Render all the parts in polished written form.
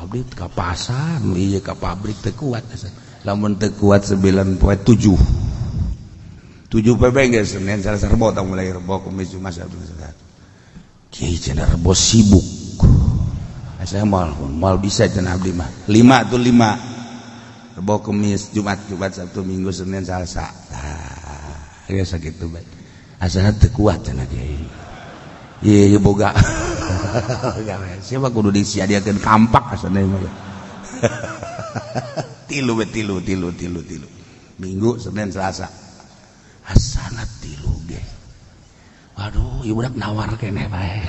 Abdi ka pasar, ieu ka pabrik teu kuat. Lamun teu kuat 9 poe, 7 7 poe bae geus, Senin, Selasa, Rebo, tah mulai Rebo, Kamis, Jumat, Sabtu. Kiai cenah Rebo sibuk. Saya moal moal bisa cenah, abdi mah 5 tuh, 5, Rebo, Kamis, Jumat, Jumat, Sabtu, Minggu, Senin, Selasa. Tah ya sakitu bae, asana teu kuat cenah kiai. Ieu boga siapa kudu disadiakeun kampak asana mah. Tilu be, tilu tilu tilu tilu, Minggu, Senin, Selasa, asana tilu ge. Waduh, ieu budak nawar keneh bae.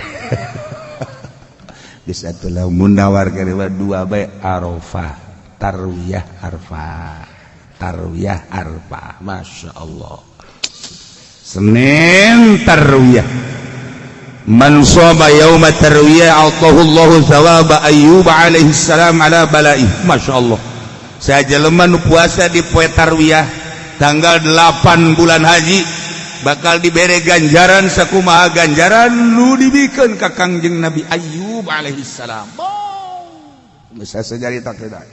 Geus atuh, lamun nawar keneh dua bae, Arafah, tarwiyah Arafah, tarwiyah Arafah. Masya Allah, Senin tarwiyah. Man shoma yauma tarwiyah atahu Allahu thawaba Ayyub alaihi salam ala balaih. Masya Allah, saha jelema nu puasa di poe tarwiyah tanggal 8 bulan haji bakal dibere ganjaran sakumaha ganjaran nu dibikeun ka Kangjeng Nabi Ayyub alaihi salam. Bisa sajarita kita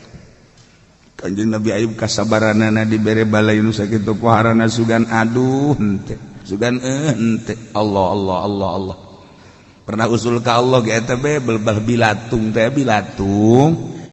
Kanjeng Nabi Ayyub kasabaranana dibere balai nu sakitu poharana, sugan aduh henteu, sugan henteu. Allah, Allah, Allah, Allah. Pernah usul ke Allah ge eta be, belbah bilatung teh, bilatung.